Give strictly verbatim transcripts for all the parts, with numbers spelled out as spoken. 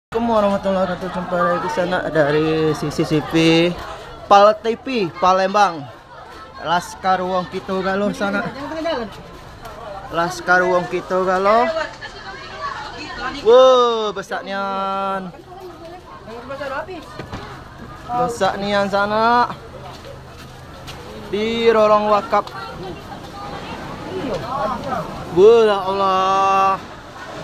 Assalamualaikum warahmatullahi wabarakatuh. Jumpa lagi sanak dari C C C P Pal T V Palembang. Laskar wong kito galo sanak. Laskar wong kito galo. Wo, besak nian. Besak nian sanak. Di rorong wakap. Wo, ya Allah.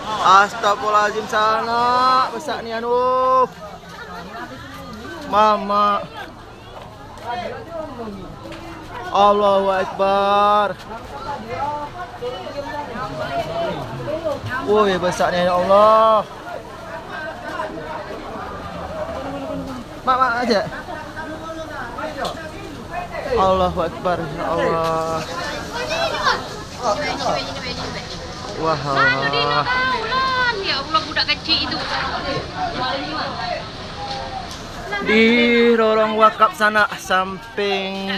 Astagfirullahaladzim sanak. Besak nian, uh. Mama. Allahu Akbar. Woi, besak nian, ya Allah. Mak, mak aja. Allahu Akbar, ya Allah. Wah, Allah. Ya Allah, budak kecil itu. Di rorong wakap sanak, samping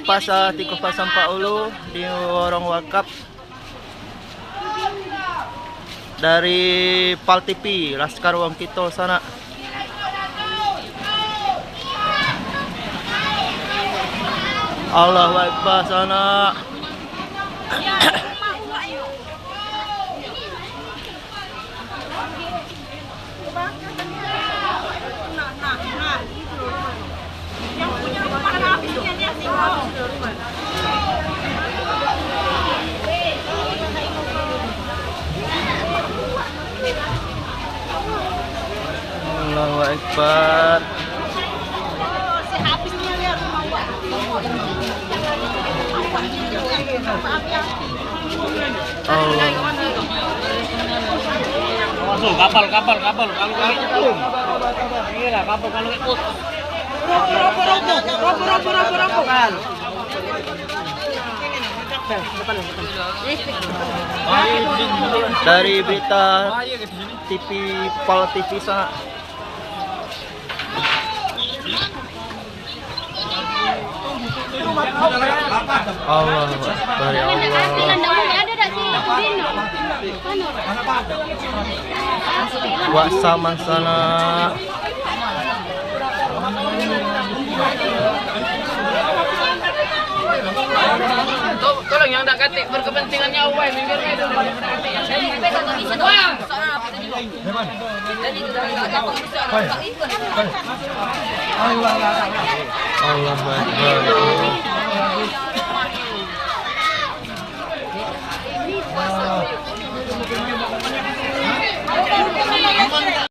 Pasar Tikus, Pasar Empat Ulu, di rorong wakap. Dari Pal T V, Laskar Wong Kito sanak. Allahu Akbar sanak. Allahu Akbar. Allah. Masuk kapal, kapal, kapal, kalau kapal. Inilah kapal kalau ikut. Ropo, ropo, ropo, ropo, ropo, ropo, ropo. Dari berita T V, Pal T V sanak. Allah Akbar, ya Allah. Wak sama sanak. Tolong yang dak katik berkepentingan nyawa, minggir. Allahu Akbar.